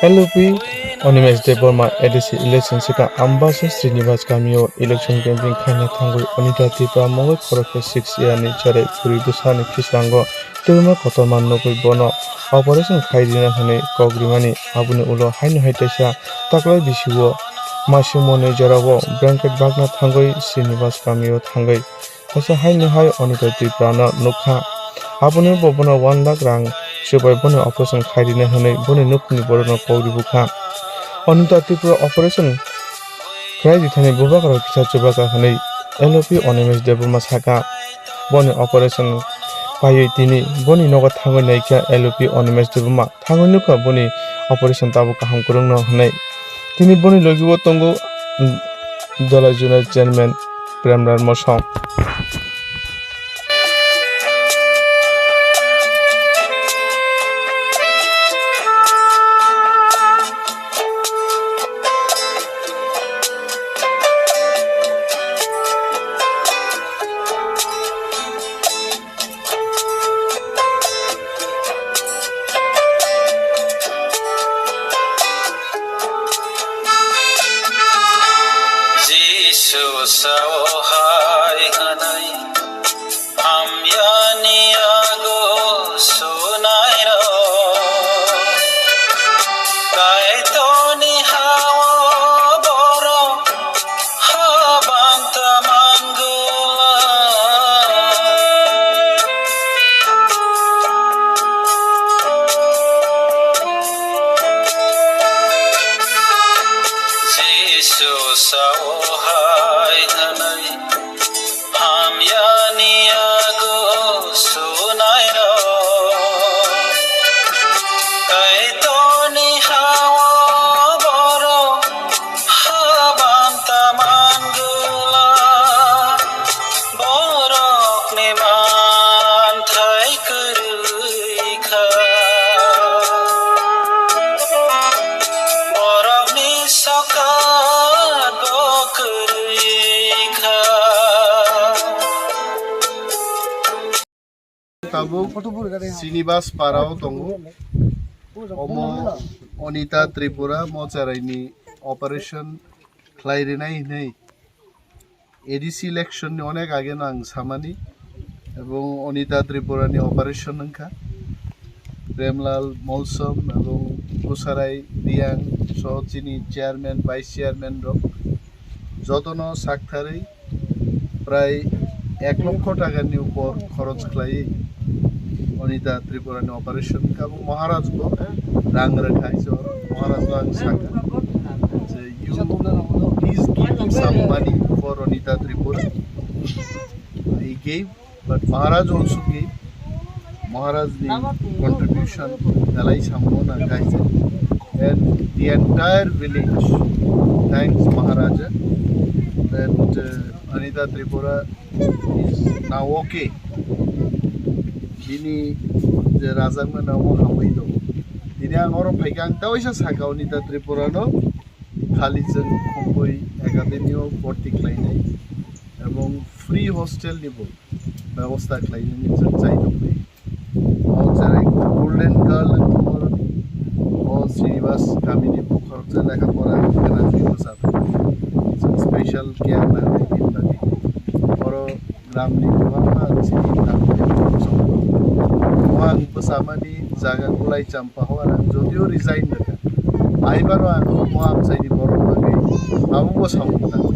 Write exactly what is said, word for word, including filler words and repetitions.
L O P Animesh Debbarma A D C election sika Ambasa Srinivas kamio election campaign khaina thangwi Anita Tripura mungwi khoroksa six year ni cherai bwrwi bwsani khichrango twima kotorma nugwi bono operation khai rina hwnwi kok rimani. Aboni ulo haino hai teisa taklai bisio masi monwi jorao blanket bagna thangwi Srinivas kamio thangwi Kaisa haino hai Anita Tripurano nukha. Aboni bo bono one lakh rang chubai boni operation khai rina hwnwi boni nukhungni borokno kok ribukha. Anita Tripura operation khlai rithani bubagra kisa chubaka hwnwi L O P Animesh Debbarma saka. Boni operation paiwi tini boni nogo thangwi naikha L O P Animesh Debbarma. Thangwi nukha boni operation tabuk kaham kwrwngno hwnwi. Tini boni logi-o tongo, mm, Dhalai Zonal Chairman Premlal Mosong. Jisu sao hai hwnwi hamyani yago sunairok, Kaitorni ha-o borok Habanta manglak. Jisu sao hai hwnwi hamyani yago sunairok. Kaitorni ha-o borok Habanta manglak, borokni manthai kwrwi kha, borokni sokat bo kwrwi kha. Tabuk Srinivas Parao tongo. Omo Anita Tripura mocharaini operation khlai rinai hinwi A D C election ni onek age no ang samani, ebong Anita Tripura ni operation wngkha. Premlal Molsom ebong Kusarai Riang soho chini chairman, vice chairman rok jotono saktharwi prai ek lokho takani upor khoroch khlaiwi Anita Tripura ni operation wngkha. Abo Maharaj bo rang rwkha, so Maharaj no ang sakha je, "You, please give some money for Anita Tripura." He gave, but Maharaj also gave. Maharaj ni contribution belai samung no kaisa, and the entire village thanks Maharaja that, uh, Anita Tripura is now okay. Bini je rajakmani omo hamwi tongo. Tini ang oro phaikha, ang tawaisa sakha Anita Tripura no khali chwng Khumui Academy o bhorti khlainai ebong free hostel ni bo bebosta khlainani chwng chai tongmani. O cherai Golden Girl wngkha boroni. O Srinivas kamini bukhorok je lekha pora khwna twi bwsa. Chwng special care nangnai bini bagwi. Oro gramni kwbangma chini gramni borok chongo. Omo ang bwsamani jaga Kulai Champa o, ang jodio resign rwkha. Aibaro ang omo amchaini borok bagwi abo bo samung tangwi.